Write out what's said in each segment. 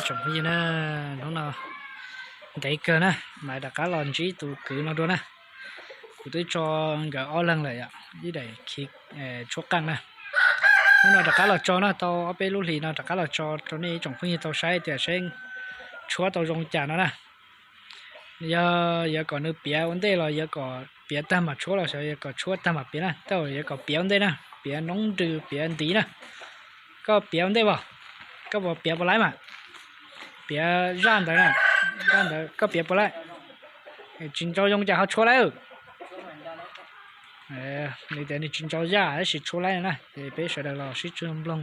Tsoom phooj ywg na, hnub no ntev kawg na, mas rov qab los ntsib tus kwv no dua na. Kuv twb tso nkawd ob leeg lawm yom, ib daim khiv tshuab qeej na. Hnub no rov qab los tso na, tau ob peb lub hlis no rov qab los tso rau nej tsoom phooj ywg tau saib tias seb tshuab tau zoo cas no na. Yog yuav kom nws piav ua ntej los yuav kom piav tag mam tshuab los xyov yuav kom tshuab tag mam piav na? Tej zaum yuav kom piav ua ntej na, piav noob nrws piav ntiv na. Koj piav ua ntej as, koj puas piav puas laib mas? Piav zaj ntawd na, zaj ntawd koj piav puas laib? Tsis ntau zoo cas ho tshuab laib. Nws tias nws tsis ntau zaj tab sis tshuab laib na. Ces peb sawv daws los sib tshuab mloog,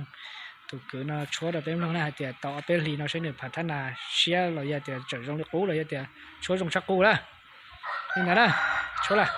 tus kwv no tshuab rau peb mloog na, hais tias tau ob peb hlis no seb nws phav thab nas siab los yog tias tseem zoo li qub los yog tias tshuab zoo tshaj qub lawm. Li ntawd na, tshuab lawm.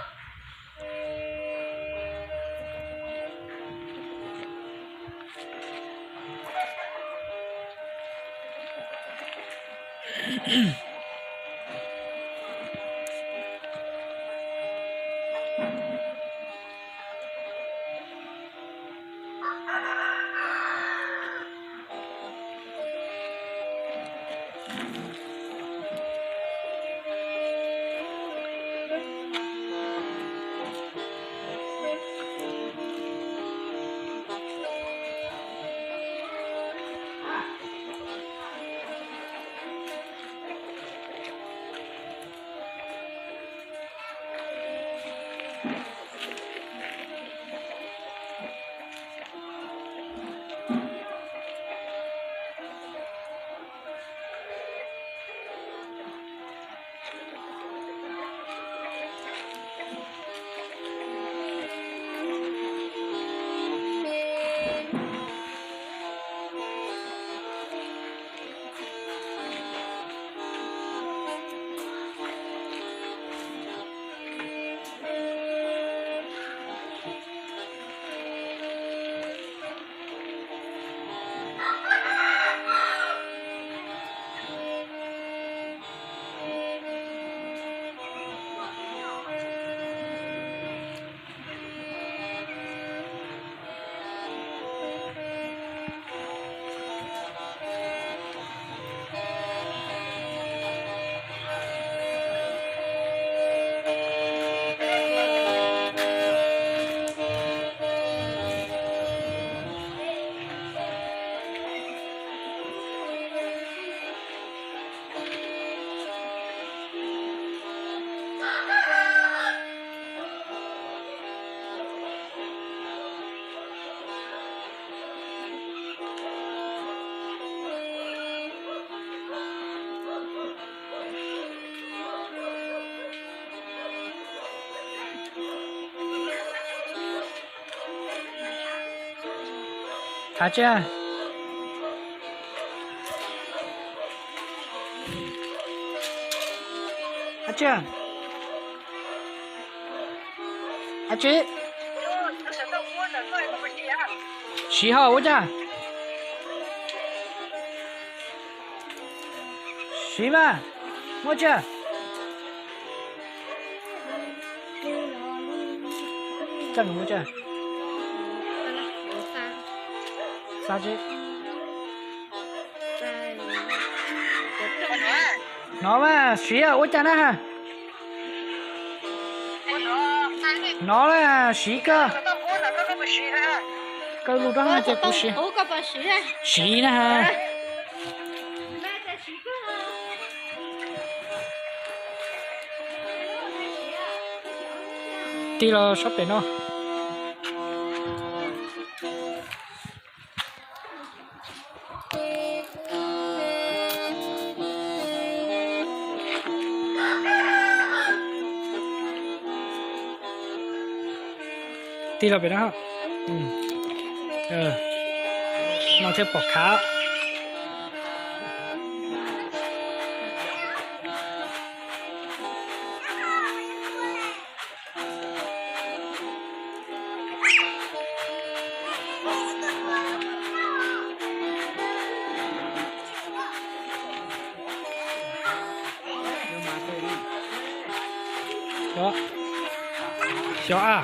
Thov tsis, thov tsis, thov tsis. Siv hos ua cas? Siv mas, muaj tsis? Coj nws ua cas? Xav tsis? Hnov mas siv ua cas na ha? Hnov na, siv kawg. Kawg lus rau na ces kuv siv. Siv na ha. Tig los sab pem no. Tig los pem no. No thiaj pom khav. Xyov a.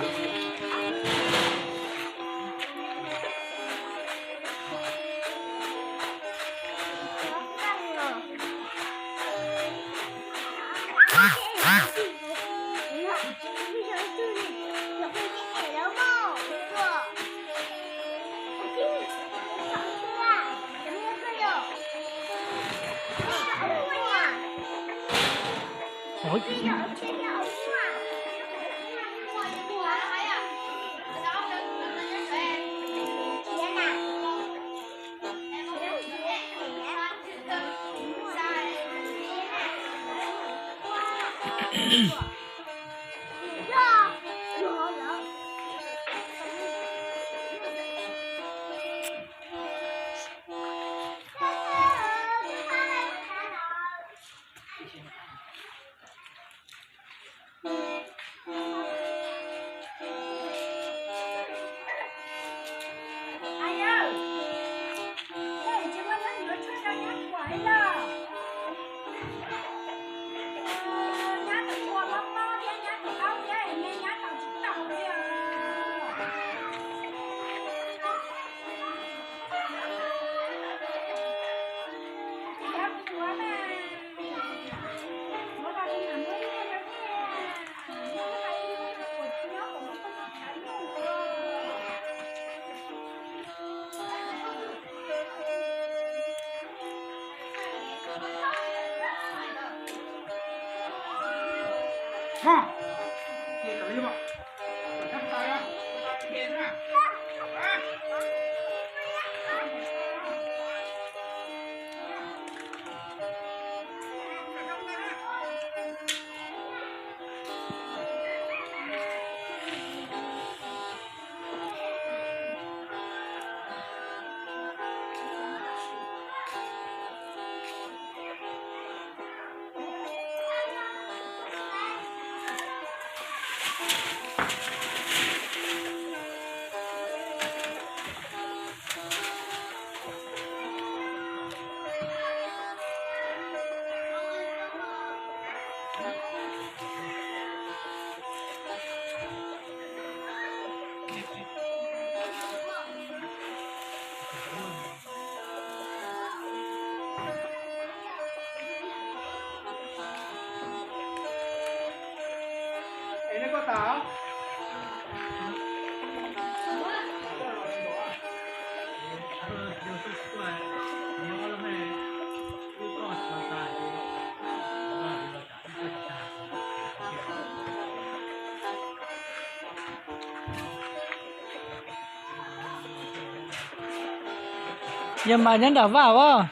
Yog mas nyob nram vaj as,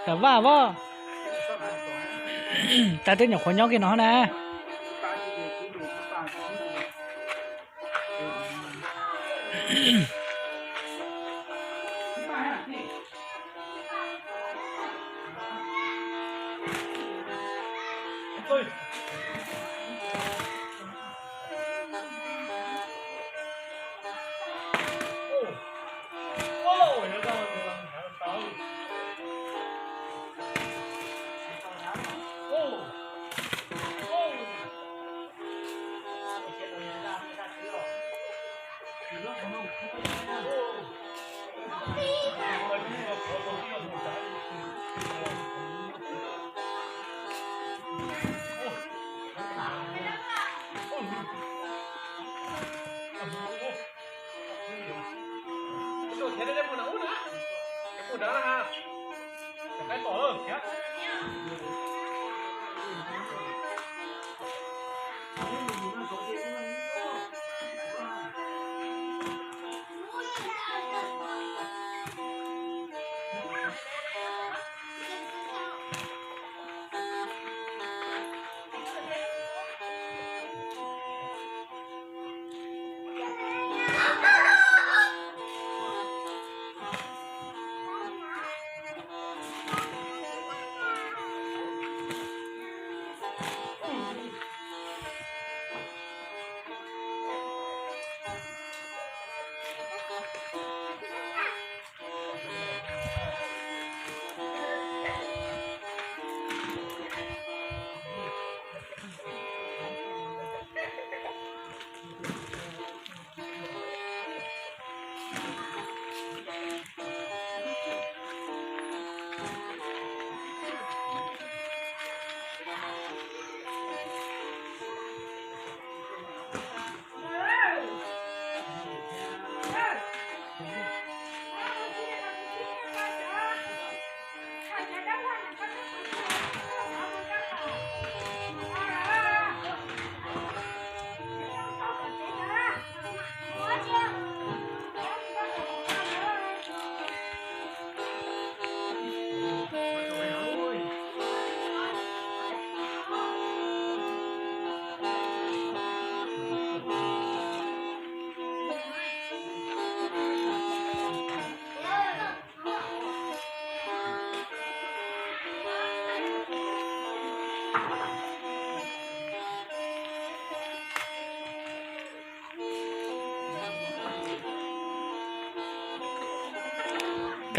nram vaj as. Tag twb nyuam qhuav nyob kiag no na.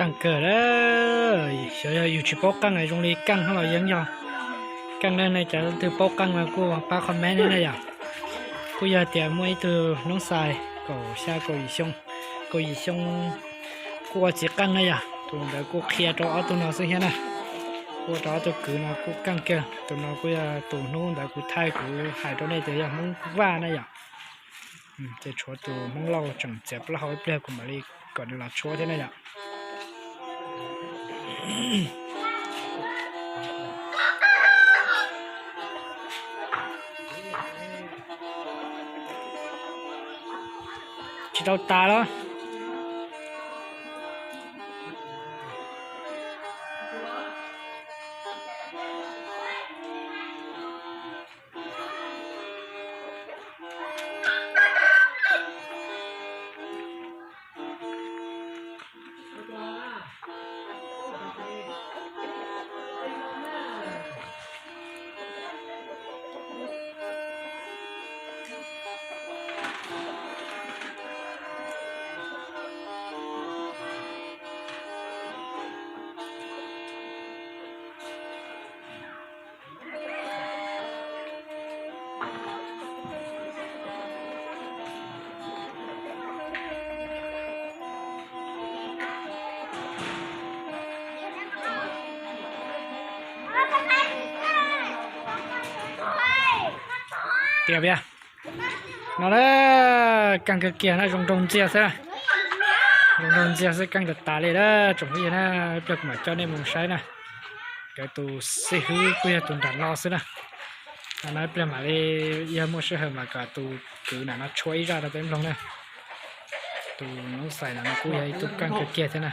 Keej kawg, xyov yog yus tsis paub qeej zoo li keej los yeej yog keej na. Nej cov twg paub qeej no kuj pab comment na yom. Kuj yog tias muaj ib tug noob xais kaum xya kaum yim xyoo, kaum yim xyoo kuj ua txiv qeej na yom. Tus ntawd kuj qhia rau ob tug no xwb thiab na. Ua rau ob tug kwv no kuj keej kawg. Tus no kuj yog tus hnub ntawd kuv thaij kuv hais rau nej tias yog Hmoob Vaj na yom. Ces tshuav tus Hmoob Lauj tseem txiav plaub hau ib pliag kuv mam li kom nws los tshuab thiab na yom. Tsis tau tas los. Tias no na, keej kawg kiag na, zoo nraug ntxiag xwb. Zoo nraug ntxiag xwb, keej tas tas li na tsoom phooj ywg na. Ib pliag kuv mam coj nej mus saib na. Nkawd tus xib hwb kuj yog tus nram no xwb na. No ib pliag mam li, yog muaj sij hawm mas kom tus kwv nram no tshuab ib zaj rau peb mloog na. Tus noob xais no kuj yog ib tug keej kawg kiag thiab na.